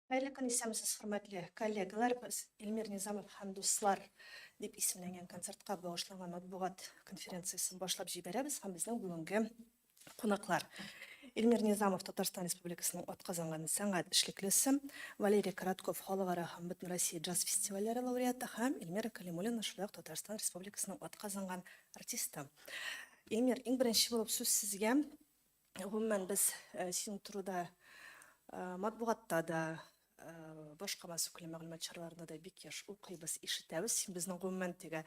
Хәерле көн, исәнмесез, хөрмәтле коллегалар. Без Эльмир Низамов һәм дуслар дип исемләнгән концертка багышланган матбугат конференциясен башлап җибәрәбез һәм безнең бүгенге кунаклар. Эльмир Низамов Татарстан Республикасының атказанган сәнгать эшлеклесе, Валерий Коротков халыкара һәм Бөтенроссия джаз фестивальләре лауреаты һәм Эльмира Калимуллина шулай ук Татарстан Республикасының атказанган артисты. Эльмир, иң беренче булып сүз сезгә. Гомумән, без э, синең турыда э, матбугатта да, э, башка массакүләм мәгълүмат чараларында да бик еш укыйбыз, ишетәбез. Син безнең гомумән теге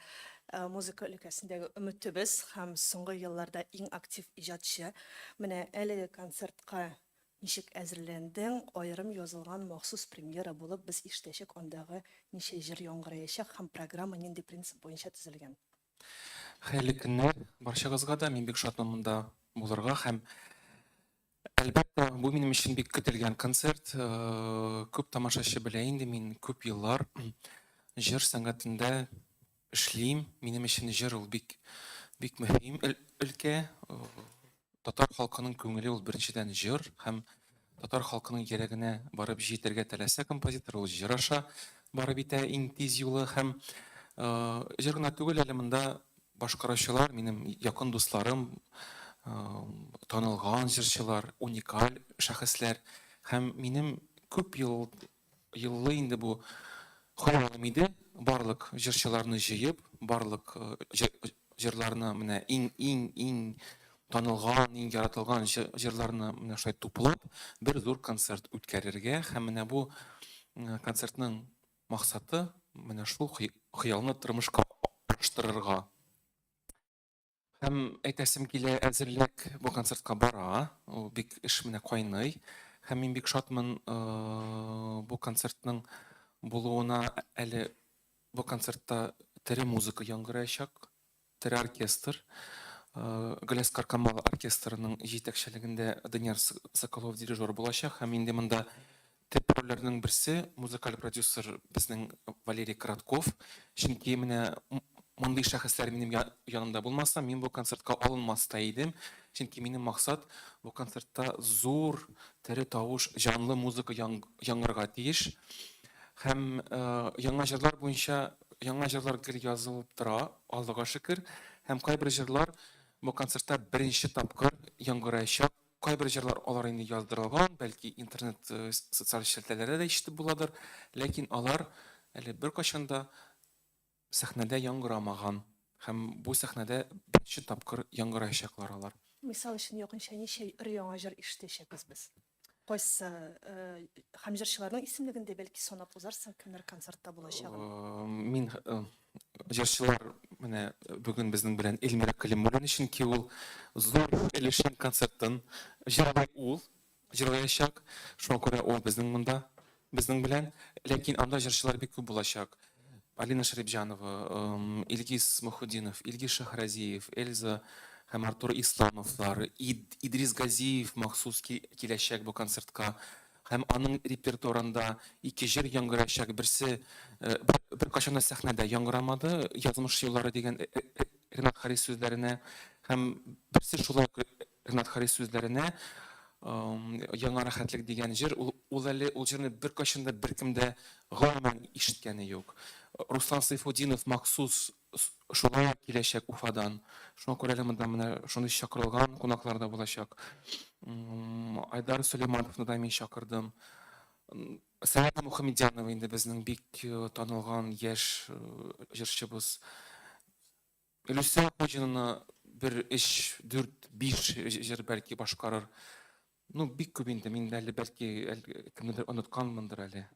музыка өлкәсендәге өметебез һәм соңгы елларда иң актив иҗатчы. Менә әлеге концертка ничек әзерләндең? Аерым язылган махсус премьера булып без ишетәчәк андагы ничә җыр яңгыраячак һәм программа нинди принцип буенча төзелгән? Хәерле көннәр барчагызга да. Мин бик шатмын монда булырга һәм әлбәттә, бу минем өчен бик көтелгән концерт. Э, күп тамашачы белә инде, мин күп еллар җыр сәнгатендә эшлим. Минем өчен җыр ул бик бик мөһим өлкә. Э, Татар халкының күңеле ул беренчедән җыр һәм татар халкының йөрәгенә барып җитәргә теләсә композитор ул җыр аша барып итә иң тиз юлы һәм җыр гына түгел әле монда башкаручылар минем якын дусларым танылган җырчылар уникаль шәхесләр һәм минем күп ел еллы инде бу хыялым иде, барлык җырчыларны җыеп, барлык җырларны менә иң-иң-иң танылган, иң яратылган җырларны менә шулай туплап, бер зур концерт үткәрергә һәм менә бу концертның максаты менә шул хыялны тормышка аштырырга. Һәм әйтәсем килә, әзерлек бу концертка бара. Ул бик эш менә кайный. Һәм мин бик шатмын э, бу концертның булуына. Әле бу концертта тере музыка яңгыраячак, тере оркестр. Э, Галиәскар Камал оркестрының җитәкчелегендә Данияр Соколов дирижер булачак. Һәм инде монда Төп рольләрнең берсе, музыкаль продюсер безнең Валерий Коротков. Чөнки менә мондый шәхесләр минем янымда булмаса, мин бу концертка алынмас та идем. Чөнки минем максат бу концертта зур тере тавыш, җанлы музыка яңгырарга тиеш. Һәм яңа җырлар буенча яңа җырлар гел язылып тора, Аллага шөкер. Һәм кайбер җырлар бу концертта беренче тапкыр яңгыраячак. Кайбер җырлар алар инде яздырылган, бәлки интернет э, социаль челтәрләрдә дә ишетеп буладыр, ләкин алар әле беркайчан да сәхнәдә яңгырамаган һәм бу сәхнәдә беренче тапкыр яңгыраячаклар алар. Мисал өчен, якынча ничә өр-яңа җыр ишетәчәкбез без? Кайсы э, һәм җырчыларның исемлеген дә бәлки санап узарсың, кемнәр концертта булачагын. Э, мин Җырчылар менә бүген безнең белән Эльмира Калимуллина, чөнки ул зур өлешен концертын җырлый ул, җырлаячак. Шуңа күрә ул безнең монда, безнең белән. Ләкин анда җырчылар бик күп булачак. Алина Шәрипҗанова, Илгиз Мөхетдинов, Илгиз Шәһразиев, Эльза һәм Артур Исламовлар, Идрис Газиев махсус киләчәк бу концертка. Һәм аның репертуарында ике җыр яңгыраячак. Берсе беркайчан да сәхнәдә яңгырамады, Язмыш юллары дигән Ренат Харис сүзләренә. Һәм берсе шулай ук Ренат Харис сүзләренә Яңа рәхәтлек дигән җыр. Ул, ул әле ул җырны беркайчан да беркем дә гомумән ишеткәне юк. Руслан Сайфутдинов махсус Шулай ук киләчәк Уфадан. Шуңа күрә әле монда менә шундый чакырылган кунаклар да булачак. Айдар Сөләймановны да мин чакырдым. Сәлимә Мухамедянова инде безнең бик э, танылган яшь э, җырчыбыз. Илүсә Хуҗинаны бер өч, дүрт, биш җыр бәлки башкарыр. Ну, бик күп инде. Мин әле бәлки кемнедер онытканмындыр әле.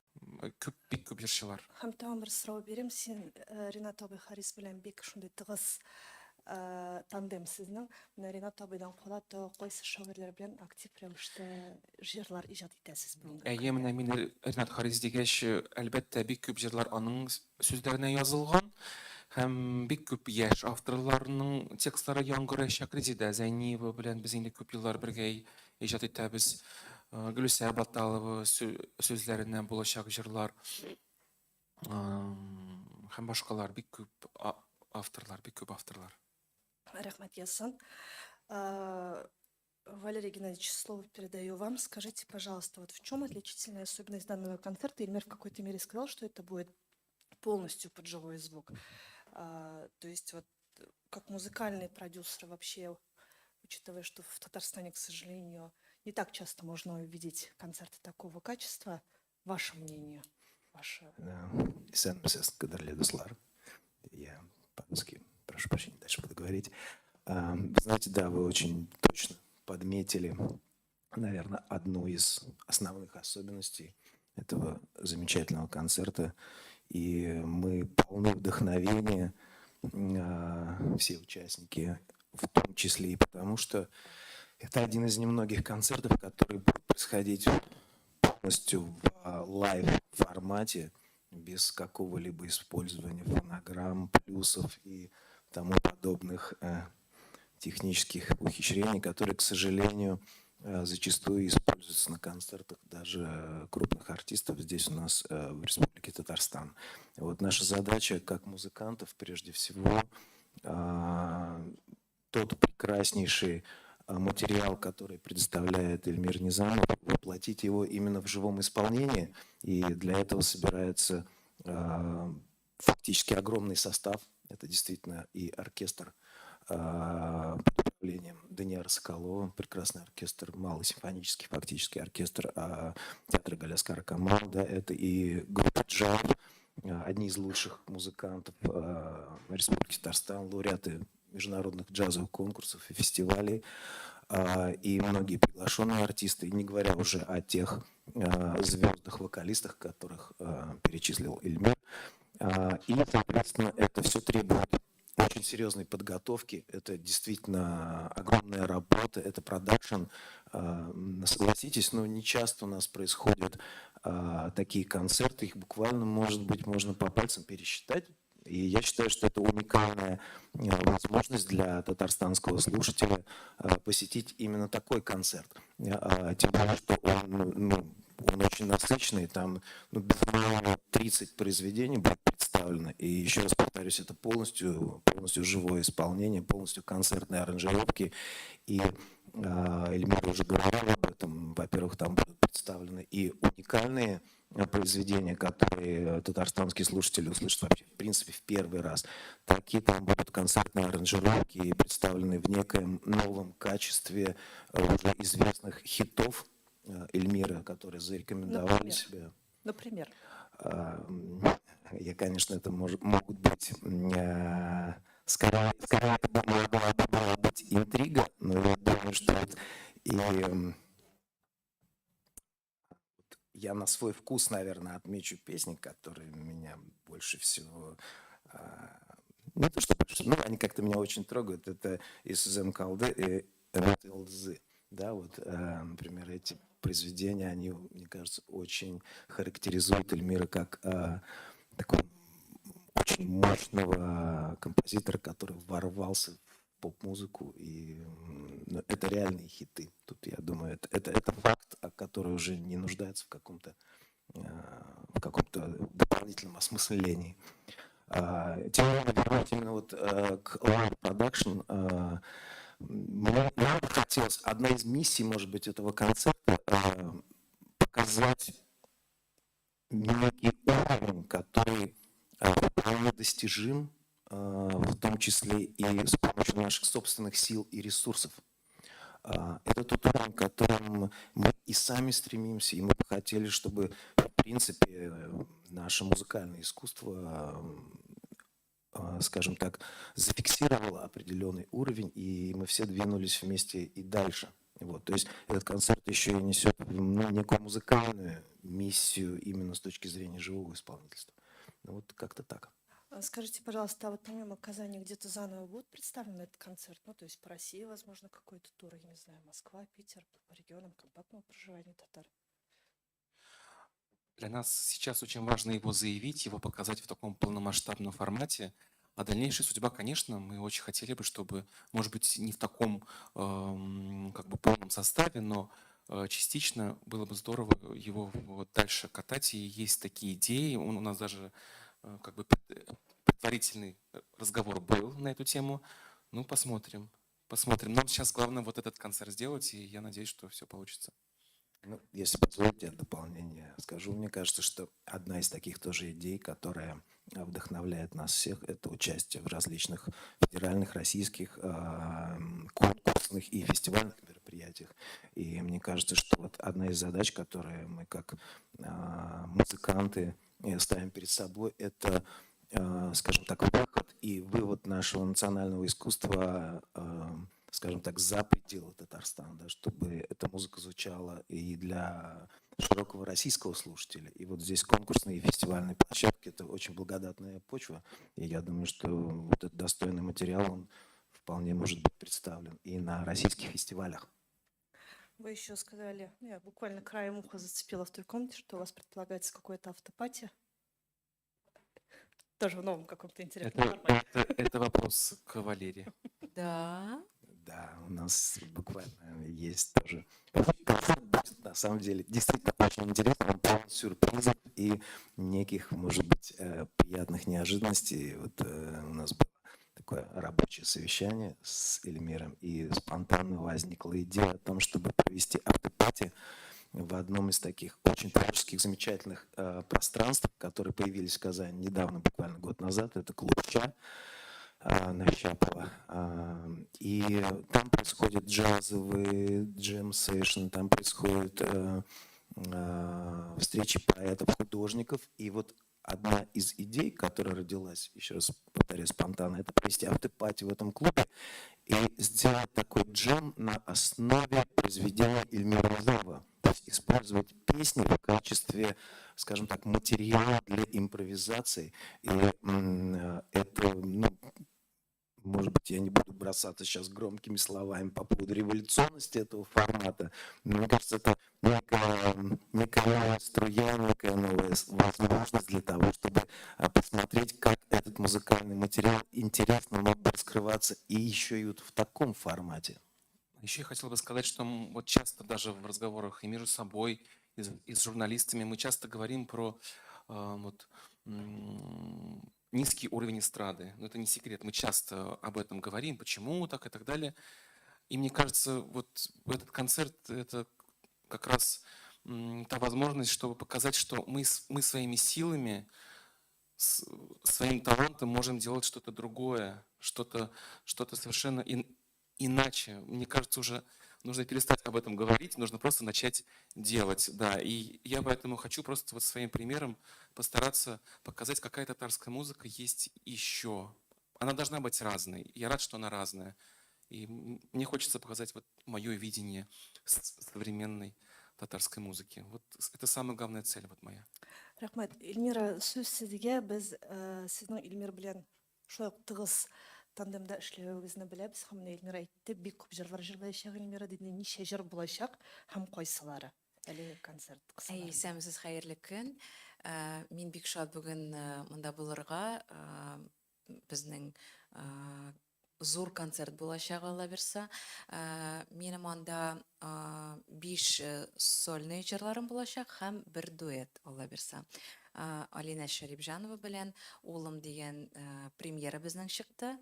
Күп, бик күп җырчылар. Һәм тагын бер сорау бирим. Син э, Ринат абый Харис белән бик шундый тыгыз э, тандем сезнең. Менә Ринат абыйдан кала тагы кайсы шагыйрьләр белән актив рәвештә җырлар иҗат итәсез бүгенге Әйе, менә мин Ринат Харис дигәч, әлбәттә, бик күп җырлар аның сүзләренә язылган һәм бик күп яшь авторларның текстлары яңгыраячак. Резеда Зәйниева белән без инде күп еллар бергә иҗат итәбез. Э, Гөлүсә Баталова сүзләренә булачак җырлар һәм башкалар бик күп авторлар, бик күп авторлар. Рәхмәт, Ясын. Э, Валерий Геннадьевич, слово передаю вам. Скажите, пожалуйста, вот в чем отличительная особенность данного концерта? Эльмир в какой-то мере сказал, что это будет полностью под живой звук. То есть вот как музыкальный продюсер вообще, учитывая, что в Татарстане, к сожалению, не так часто можно увидеть концерты такого качества, ваше мнение, ваше... Да. Исәнмесез, кадерле дуслар. Я по-русски, прошу прощения, дальше буду говорить. Вы знаете, да, вы очень точно подметили, наверное, одну из основных особенностей этого замечательного концерта. И мы полны вдохновения, все участники, в том числе и потому, что это один из немногих концертов, который будет происходить полностью в live-формате, без какого-либо использования фонограмм, плюсов и тому подобных технических ухищрений, которые, к сожалению, зачастую используются на концертах даже крупных артистов здесь у нас, в Республике Татарстан. Вот наша задача как музыкантов, прежде всего, тот прекраснейший материал, который предоставляет Эльмир Низамов, воплотить его именно в живом исполнении. И для этого собирается фактически огромный состав. Это действительно и оркестр под управлением Даниара Соколова, прекрасный оркестр, малый симфонический фактически оркестр театра Галиаскара Камала, да, это и группа «Джав», одни из лучших музыкантов Республики Татарстан, лауреаты международных джазовых конкурсов и фестивалей, и многие приглашенные артисты, не говоря уже о тех звездных вокалистах, которых перечислил Эльмир. И, соответственно, это все требует очень серьезной подготовки. Это действительно огромная работа, это продакшн. Согласитесь, но не часто у нас происходят такие концерты. Их буквально, может быть, можно по пальцам пересчитать. И я считаю, что это уникальная возможность для татарстанского слушателя посетить именно такой концерт. Тем более, что он очень насыщенный, там, ну, без малого 30 произведений будет представлено. И еще раз повторюсь, это полностью живое исполнение, полностью концертные аранжировки. И Эльмир уже говорил об этом. Во-первых, там будут представлены и уникальные произведения, которые татарстанские слушатели услышат вообще, в принципе, в первый раз. Такие там будут концертные аранжировки, представлены в некоем новом качестве уже известных хитов Эльмира, которые зарекомендовали Например? Себя. Например? Я, конечно, это могут быть, скорее это могла бы была быть интрига, но я думаю, что вот и я на свой вкус, наверное, отмечу песни, которые меня больше всего, не то что больше, но они как-то меня очень трогают. Это и Сүзем калды, и Өмет йолдызы. Да, вот, например, эти произведения, они, мне кажется, очень характеризуют Эльмира как такого очень мощного композитора, который ворвался в поп-музыку, и ну, это реальные хиты. Тут, я думаю, это факт, который уже не нуждается в каком-то дополнительном осмыслении. Тем не менее, вернуть именно вот к live production, мне бы хотелось, одна из миссий, может быть, этого концерта, показать некий уровень, который вполне достижим, в том числе и с помощью наших собственных сил и ресурсов. Это тот уровень, к которому мы и сами стремимся, и мы бы хотели, чтобы, в принципе, наше музыкальное искусство, скажем так, зафиксировало определенный уровень, и мы все двинулись вместе и дальше. Вот, то есть этот концерт еще и несет, ну, некую музыкальную миссию именно с точки зрения живого исполнительства. Ну, вот как-то так. А скажите, пожалуйста, а вот помимо Казани где-то заново будет представлен этот концерт? Ну, то есть по России, возможно, какой-то тур, я не знаю, Москва, Питер, по регионам компактного проживания татар. Для нас сейчас очень важно его заявить, его показать в таком полномасштабном формате. А дальнейшая судьба, конечно, мы очень хотели бы, чтобы, может быть, не в таком как бы полном составе, но частично было бы здорово его вот дальше катать. И есть такие идеи. Он у нас даже как бы предварительный разговор был на эту тему. Ну, посмотрим. Посмотрим. Нам сейчас главное вот этот концерт сделать, и я надеюсь, что все получится. Ну, если позволите, я дополнение скажу. Мне кажется, что одна из таких тоже идей, которая вдохновляет нас всех, это участие в различных федеральных, российских конкурсных и фестивальных мероприятиях. И мне кажется, что вот одна из задач, которые мы как музыканты ставим перед собой, это, скажем так, выход и вывод нашего национального искусства, скажем так, за пределы Татарстана, да, чтобы эта музыка звучала и для широкого российского слушателя. И вот здесь конкурсные и фестивальные площадки – это очень благодатная почва. И я думаю, что вот этот достойный материал, он вполне может быть представлен и на российских фестивалях. Вы еще сказали, ну, я буквально краем уха зацепила в той комнате, что у вас предполагается какое-то афтепати. Тоже в новом каком-то интересном Это, формате. это вопрос к Валерии. Да. Да, у нас буквально есть тоже. Концерт будет, на самом деле, действительно очень интересно. Он полон сюрпризов и неких, может быть, приятных неожиданностей. Вот у нас было такое рабочее совещание с Эльмиром, и спонтанно возникла идея о том, чтобы провести афтепати в одном из таких очень творческих, замечательных пространств, которые появились в Казани недавно, буквально год назад. Это клуб «Ча» на Щапова. И там происходят джазовые джем-сейшны, там происходят встречи поэтов, художников. И вот одна из идей, которая родилась, еще раз повторяю, спонтанно, это провести афтепати в этом клубе и сделать такой джем на основе произведения Эльмира Низамова. То есть использовать песни в качестве, скажем так, материала для импровизации. И это, ну, может быть, я не буду бросаться сейчас громкими словами по поводу революционности этого формата, но мне кажется, это некая новая струя, некая новая возможность для того, чтобы посмотреть, как этот музыкальный материал интересно мог бы раскрываться и еще и вот в таком формате. Еще я хотел бы сказать, что вот часто даже в разговорах и между собой, и с журналистами мы часто говорим про вот низкий уровень эстрады. Но это не секрет, мы часто об этом говорим, почему так и так далее. И мне кажется, вот этот концерт — это как раз та возможность, чтобы показать, что мы своими силами, своим талантом можем делать что-то другое, что-то совершенно иначе. Мне кажется, уже нужно перестать об этом говорить, нужно просто начать делать. Да. И я поэтому хочу просто вот своим примером постараться показать, какая татарская музыка есть еще. Она должна быть разной. Я рад, что она разная. И мне хочется показать вот мое видение современной татарской музыки. Вот это самая главная цель вот моя. Рәхмәт. Эльмира, сүз сезгә. Без сезнең Эльмир белән шулай ук тыгыз тандемда эшләвегезне беләбез. Һәм менә Эльмира әйтте, бик күп җырлар җырлаячак Эльмира диде. Ничә җыр булачак һәм кайсылары? Әлеге концерт Әй, кысаларында. исәнмесез, хәерле көн. Мин бик шат бүген монда булырга. Безнең зур концерт булачак, Алла бирса. Минем анда 5 сольный җырларым булачак һәм бер дуэт, Алла бирса. Алина Шәрипҗанова белән Улым дигән премьера безнең чыкты.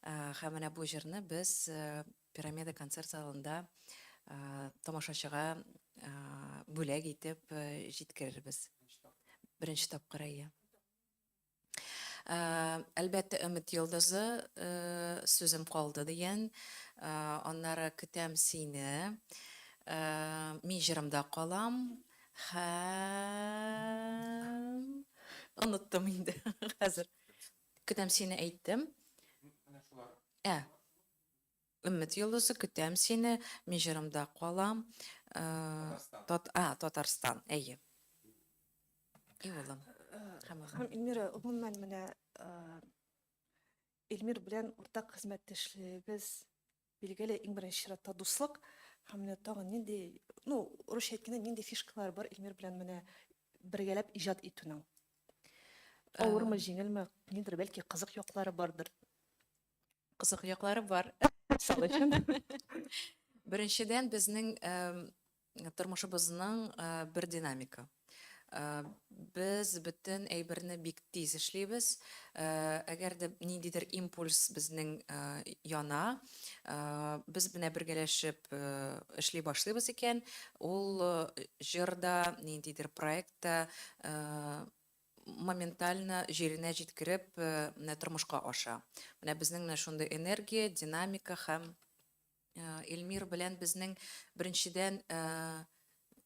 Һәм менә бу җырны без Пирамида концерт залында тамашачыга бүләк итеп җиткерербез. Беренче тапкыр, әйе. Әлбәттә, Өмет йолдызы, сүзем калды дигән. Аннары Көтәм сине. Мин җырымда калам. Һәм оныттым инде хәзер. Көтәм сине әйттем. Өмет йолдызы, Көтәм сине, Мин җырымда калам. Татарстан, әйе. И улым. Һәм улым. Һәм Эльмира, гомумән менә Эльмир белән уртак хезмәттәшлегегез, билгеле, иң беренче чиратта дуслык. Һәм менә тагын нинди, ну, русча әйткәндә, нинди фишкалар бар Эльмир белән менә бергәләп иҗат итүнең? Авырмы, җиңелме? Ниндидер бәлки кызык яклары бардыр. Кызык яклары бар. Мисал өчен. Беренчедән, безнең тормышыбызның бер динамика. Без бөтен әйберне бик тиз эшлибез. Әгәр дә ниндидер импульс безнең яна, без менә бергәләшеп эшли башлыйбыз икән, ул җыр да, ниндидер проект та моментально җиренә җиткереп менә тормышка аша. Менә безнең менә шундый энергия, динамика һәм Эльмир белән безнең беренчедән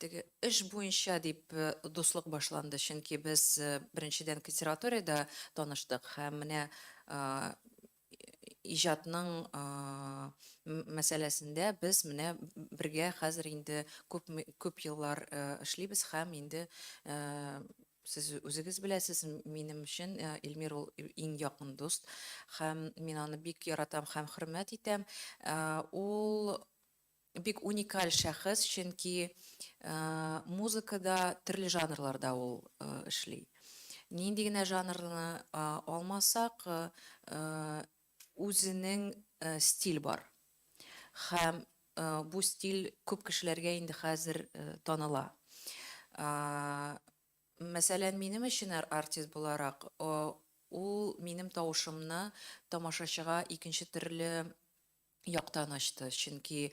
теге эш буенча дип дуслык башланды, чөнки без беренчедән консерваториядә таныштык һәм менә иҗатның мәсьәләсендә без менә бергә хәзер инде күп күп еллар эшлибез һәм инде сез үзегез беләсез, минем өчен Эльмир ул иң якын дуст һәм мин аны бик яратам һәм хөрмәт итәм. Ул бик уникаль шәхес, чөнки музыкада төрле жанрларда ул эшли. Нинди генә жанрны алмасак, үзенең стиль бар. Һәм бу стиль күп кешеләргә инде хәзер таныла. Мәсәлән, минем өчен артист буларак, ул минем тавышымны тамашачыга икенче төрле яктан ачты. Чөнки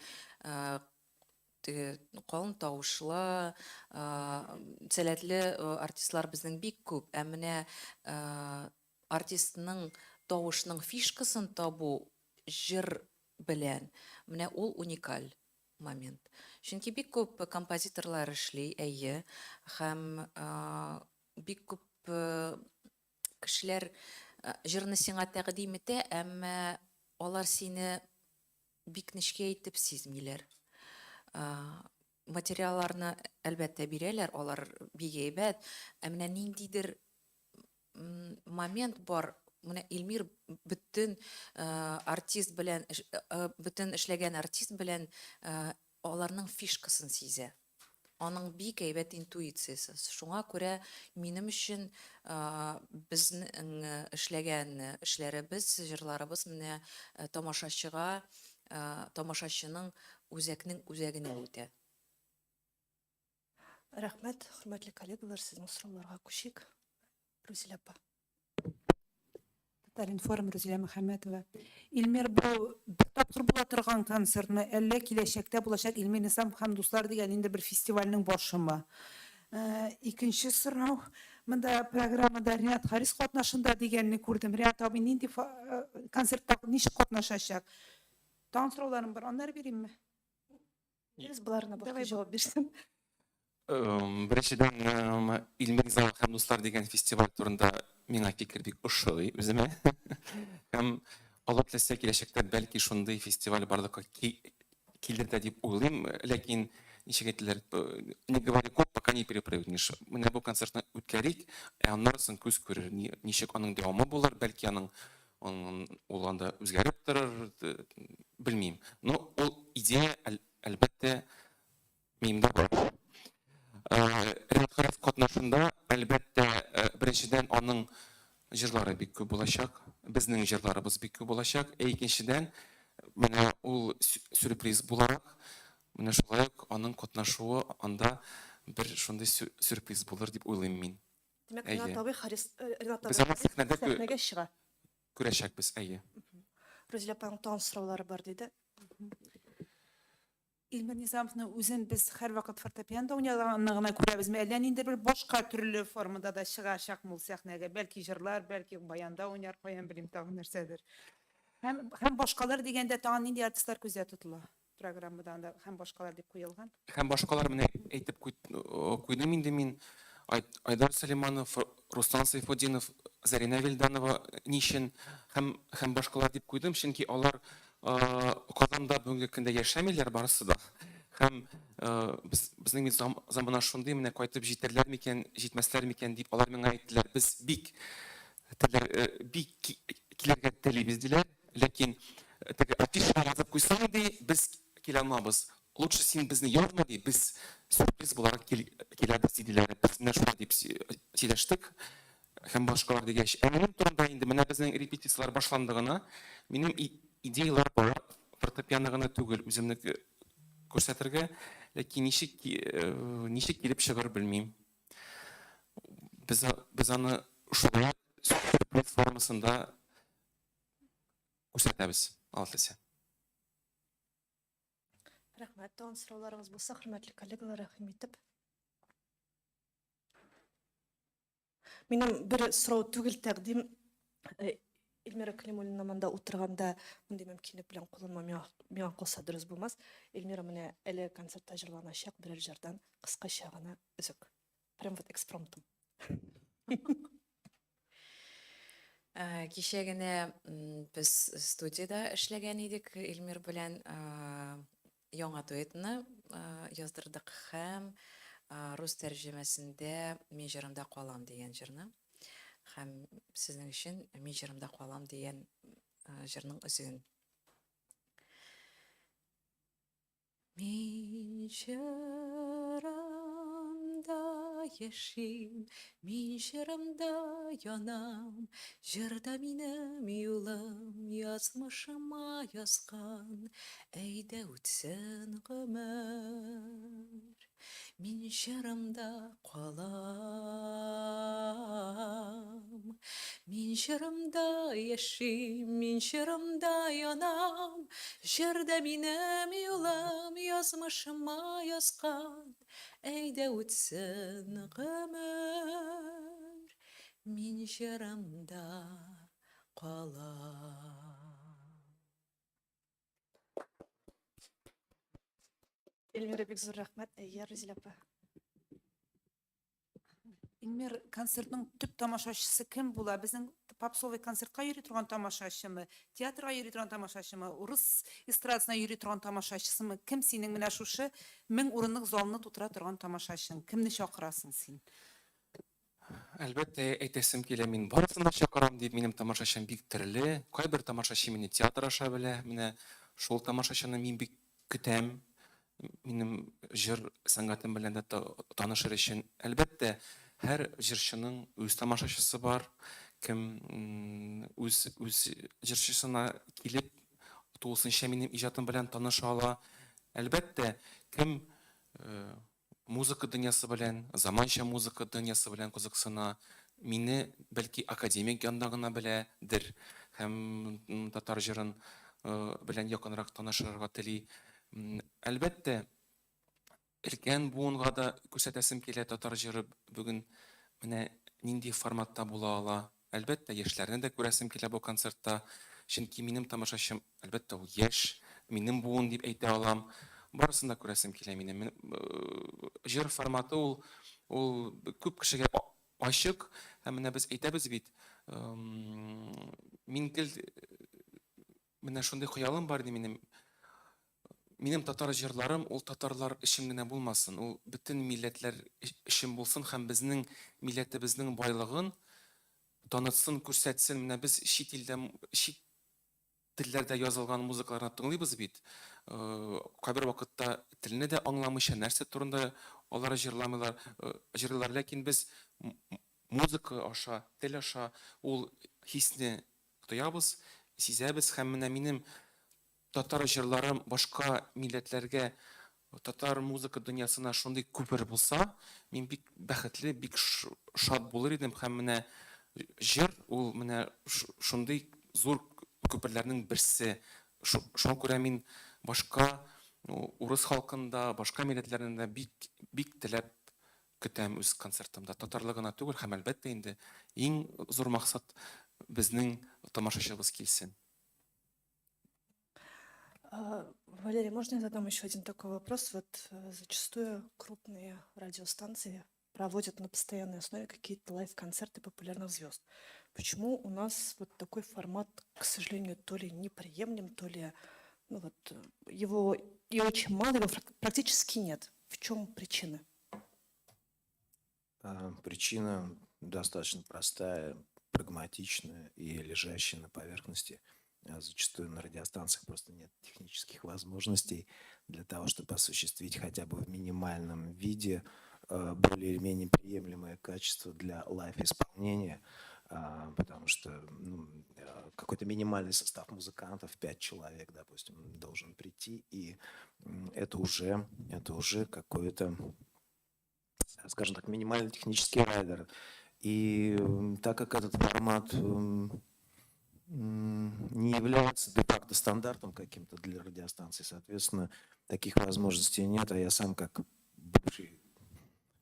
теге калын тавышлы, сәләтле артистлар безнең бик күп. Ә менә артистның тавышның фишкасын табу җыр белән, менә ул уникаль момент. Чөнки бик күп композиторлар эшли, әйе, һәм бик күп кешеләр җырны сиңа тәкъдим итә, әмма алар сине бик нечкә итеп сизмиләр. Материалларны, әлбәттә, бирәләр, алар бик әйбәт, ә менә ниндидер момент бар, менә Эльмир бөтен артист белән, бөтен эшләгән артист белән аларның фишкасын сизә. Аның бик әйбәт интуициясе. Шуңа күрә минем өчен безнең эшләгән эшләребез, җырларыбыз менә тамашачыга, тамашачының үзәкнең үзәгенә үтә. Рәхмәт, хөрмәтле коллегалар, сезнең сорауларга күчик. Рузилә апа. Татар-информ, Рузилә Мөхәммәтова. Илмир, бу бер тапкыр була торган концертмы, әллә киләчәктә булачак Илмир Низамов һәм дуслар дигән инде бер фестивальнең башымы? Икенче сорау. Монда программада Ренат Харис катнашында дигәнне күрдем. Ренат абый нинди концертта ничек катнашачак? Тагын сорауларым бар, аннары биримме? Без боларына башта Давай. җавап бирсен. Беренчедән, Илмир Низамов һәм дуслар дигән фестиваль турында миңа фикер бик ошый үземә. Һәм Алла теләсә, киләчәктә бәлки шундый фестиваль барлыкка килер дә дип уйлыйм. Ләкин ничек әйтәләр, не говори гоп, пока не перепрыгнешь. Менә бу концертны үткәрик, ә аннан соң күз күрер, ничек аның дәвамы булыр, бәлки аның ул анда үзгәреп торыр, белмим. Но ул идея, әлбәттә, миндә бар. Ренат Харис катнашында, әлбәттә, беренчедән, аның җырлары бик күп булачак, безнең җырларыбыз бик күп булачак. Ә икенчедән, менә ул сюрприз буларак, менә шулай ук аның катнашуы анда бер шундый сюрприз булыр дип уйлыйм мин. Димәк, Ренат абый Харис, Ренат Без абый аны сәхнәдә сәхнәгә чыга. Күрәчәкбез, әйе. Рузилә апаның тагын сораулары бар диде. Илмир Низамовны үзен без һәрвакыт фортепианада уйнаганны гына күрәбезме, әллә ниндидер бер башка төрле формада да чыгачакмы ул сәхнәгә? Бәлки җырлар, бәлки баянда уйнар, каян белим, тагын нәрсәдер. Һәм башкалар дигәндә тагын нинди артистлар күздә тотыла? Программада анда һәм башкалар дип куелган. Һәм башкалар менә әйтеп куйдым инде мин. Айдар Сөләйманов, Руслан Сайфутдинов, Зарина Вилданова ни өчен һәм башкалар дип куйдым, чөнки алар Казанда бүгенге көндә яшәмиләр барысы да. Һәм без, безнең бит замана шундый, менә кайтып җитәрләр микән, җитмәсләр микән дип алар миңа әйттеләр. Без бик теләр, бик килергә телибез диләр. Ләкин теге афишага язып куйсаң ди, без килә алмабыз. Лучше син безне язма ди, без сюрприз буларак киләбез диделәр. Без менә шулай дип сөйләштек. Һәм башкалар дигәч, ә минем турында инде менә безнең репетицияләр башланды гына. Минем идеялар бар, фортепиано гына түгел, үземне күрсәтергә, ләкин ничек ничек килеп чыгыр белмим. Без, без аны шулай сюрприз формасында күрсәтәбез, Алла теләсә. Рәхмәт. Тагын сорауларыгыз булса, хөрмәтле коллегалар, рәхим итеп. Минем бер сорау түгел, тәкъдим. Э, Эльмира Калимуллина монда утырганда мондый мөмкинлек белән кулланмау миңа, миңа калса дөрес булмас. Эльмира менә әле концертта җырланачак берәр җырдан кыскача гына өзек. Прям вот экспромтом. Э, кичә генә без студиядә эшләгән идек Эльмир белән э, яңа дуэтны э, яздырдык һәм рус тәрҗемәсендә Мин җырымда калам дигән җырны һәм сезнең өчен Мин җырымда калам дигән җырның өзеген. Мин җырымда яшим, мин җырымда янам, Җырда минем юлым, язмышыма язган, Әйдә үтсен гомер. Мин җырымда калам. Мин җырымда яшим, мин җырымда янам. Җырда минем юлым, язмышыма язган. Әйдә үтсен гомер, мин җырымда калам. Эльмира, бик зур рәхмәт. Әйе, Рузилә апа. Эльмир, концертның төп тамашачысы кем була? Безнең попсовый концертка йөри торган тамашачымы, театрга йөри торган тамашачымы, урыс эстрадасына йөри торган тамашачысымы? Кем синең менә шушы 1000 урынлык залны тутыра торган тамашачың? Кемне чакырасың син? Әлбәттә, әйтәсем килә, мин барысын да чакырам дип, минем тамашачым бик төрле. Кайбер тамашачы мине театр аша белә. Менә шул тамашачыны мин бик көтәм. Минем җыр сәнгатем белән дә танышыр өчен. Әлбәттә, һәр җырчының үз тамашачысы бар. Кем үз үз җырчысына килеп, тулысынча минем иҗатым белән таныша ала. Әлбәттә, кем э, музыка дөньясы белән, заманча музыка дөньясы белән кызыксына, мине, бәлки, академик янда гына беләдер һәм татар җырын белән якынрак танышырга тели. Әлбәттә, өлкән буынга да күрсәтәсем килә татар җыры бүген менә нинди форматта була ала. Әлбәттә, яшьләрне дә күрәсем килә бу концертта, чөнки минем тамашачым, әлбәттә, ул яшь, минем буын дип әйтә алам. Барысын да күрәсем килә минем. Җыр форматы ул, ул күп кешегә ачык. Һәм менә без әйтәбез бит, мин гел менә шундый хыялым бар иде минем. Минем татар җырларым ул татарлар өчен генә булмасын, ул бөтен милләтләр өчен булсын һәм безнең милләтебезнең байлыгын танытсын, күрсәтсен. Менә без чит илдә, чит телләрдә язылган музыкаларны тыңлыйбыз бит. Кайбер вакытта телне дә аңламыйча, нәрсә турында алар җырламыйлар, җырлыйлар. Ләкин без музыка аша, тел аша ул хисне тоябыз, сизәбез һәм менә минем Татар җырлары башка милләтләргә, татар музыка дөньясына шундый күпер булса, мин бик бәхетле, бик шат булыр идем һәм менә җыр ул менә шундый зур күперләрнең берсе. Шуңа күрә мин башка урыс халкын да, башка милләтләрне дә бик, бик теләп көтәм үз концертымда. Татарлы гына түгел һәм, әлбәттә инде, иң зур максат, безнең тамашачыбыз килсен. Валерий, можно я задам еще один такой вопрос? Вот зачастую крупные радиостанции проводят на постоянной основе какие-то лайв-концерты популярных звезд. Почему у нас вот такой формат, к сожалению, то ли неприемлем, то ли ну вот, его и очень мало, его практически нет? В чем причина? Причина достаточно простая, прагматичная и лежащая на поверхности. Зачастую на радиостанциях просто нет технических возможностей для того, чтобы осуществить хотя бы в минимальном виде более или менее приемлемое качество для лайв-исполнения, потому что, ну, какой-то минимальный состав музыкантов, 5 человек, допустим, должен прийти, и это уже какой-то, скажем так, минимальный технический райдер. И так как этот формат не является де-факто стандартом каким-то для радиостанций, соответственно, таких возможностей нет. А я сам как бывший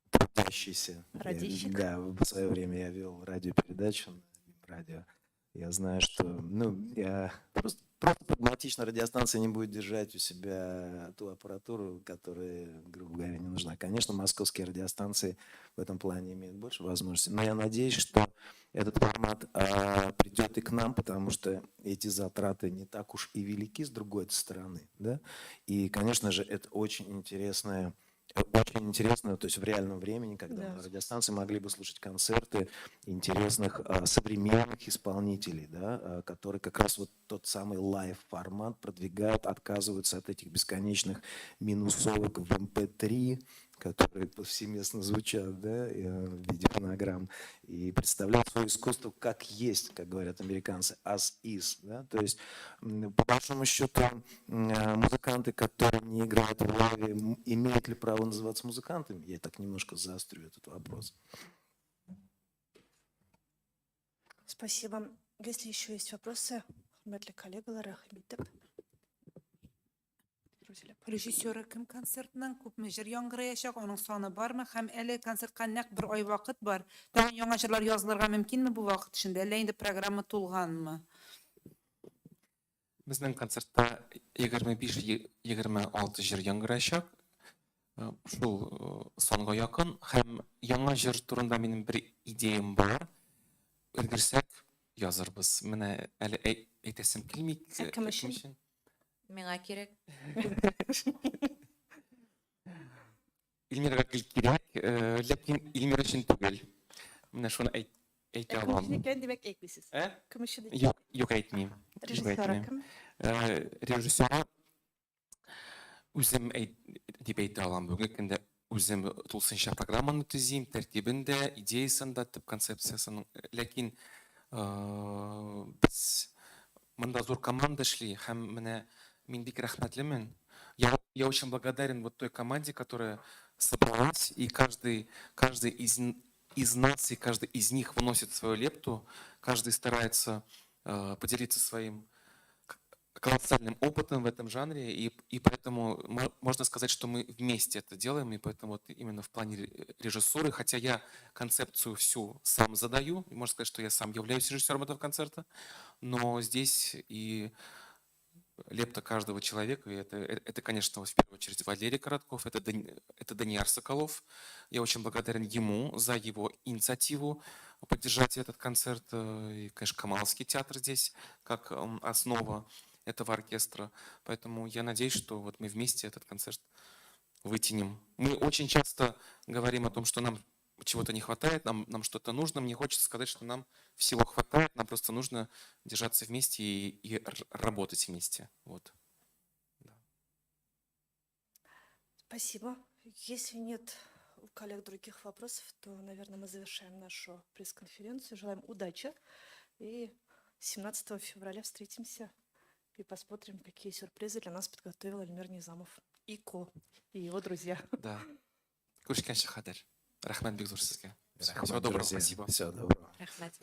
трудящийся, Радищик. Да, в свое время я вел радиопередачу на радио. Я знаю, что, ну, я просто прагматично радиостанция не будет держать у себя ту аппаратуру, которая, грубо говоря, не нужна. Конечно, московские радиостанции в этом плане имеют больше возможностей, но я надеюсь, что этот формат придет и к нам, потому что эти затраты не так уж и велики с другой стороны, да? И, конечно же, это очень интересно, то есть в реальном времени, когда на радиостанции могли бы слушать концерты интересных современных исполнителей, да, которые как раз вот тот самый live-формат продвигают, отказываются от этих бесконечных минусовок в MP3, которые повсеместно звучат, да, в виде фонограмм, и представляют свое искусство как есть, как говорят американцы, as is. Да? То есть, по большому счету, музыканты, которые не играют в live е, имеют ли право называться музыкантами? Я так немножко заострю этот вопрос. Спасибо. Если еще есть вопросы, хөрмәтле коллегалар, рәхим итеп. Рузилә. Режиссеры кем концертның, күпме җыр яңгыраячак, аның саны бармы һәм әле концертка нәкъ бер ай вакыт бар. Тагын яңа җырлар язылырга мөмкинме бу вакыт эчендә, әллә инде программа тулганмы? Безнең концертта 25-26 җыр яңгыраячак. Шул санга якын һәм яңа җыр турында минем бер идеям бар. Өлгерсәк язырбыз. Менә әле әйтәсем килми. Ә кем өчен? Өчен? Миңа кирәк. Илмирга гел кирәк, ләкин Илмир өчен түгел. Менә шуны әйтә Ә кем алам. өчен икән, димәк, әйтмисез. Ә? Кем өчен икән? Юк, юк, әйтмим. Юк, Режиссеры әйтмим. кем? Режиссеры үзем дип әйтә алам. Бүгенге көндә үзем тулысынча программаны төзим, тәртибен дә, идеясын да, төп концепциясын. Ләкин без монда зур команда эшли һәм менә мин бик рәхмәтлемен. Я очень благодарен вот той команде, которая собралась, и каждый из нас, и каждый из них вносит свою лепту, каждый старается поделиться своим колоссальным опытом в этом жанре, и поэтому можно сказать, что мы вместе это делаем, и поэтому вот именно в плане режиссуры, хотя я концепцию всю сам задаю, и можно сказать, что я сам являюсь режиссером этого концерта, но здесь и лепта каждого человека, и это, конечно, вот в первую очередь Валерий Коротков, это Данияр Соколов. Я очень благодарен ему за его инициативу поддержать этот концерт. И, конечно, Камаловский театр здесь как основа этого оркестра. Поэтому я надеюсь, что вот мы вместе этот концерт вытянем. Мы очень часто говорим о том, что нам чего-то не хватает, нам что-то нужно. Мне хочется сказать, что нам всего хватает, нам просто нужно держаться вместе и работать вместе. Вот. Да. Спасибо. Если нет у коллег других вопросов, то, наверное, мы завершаем нашу пресс-конференцию. Желаем удачи. И 17 февраля встретимся и посмотрим, какие сюрпризы для нас подготовил Эльмир Низамов и Ко, и его друзья. Да. Күрешкәнчә кадәр. Рәхмәт бик зур сезгә. Рәхмәт, Всего доброго, друзья. спасибо. Всего доброго. Рәхмәт.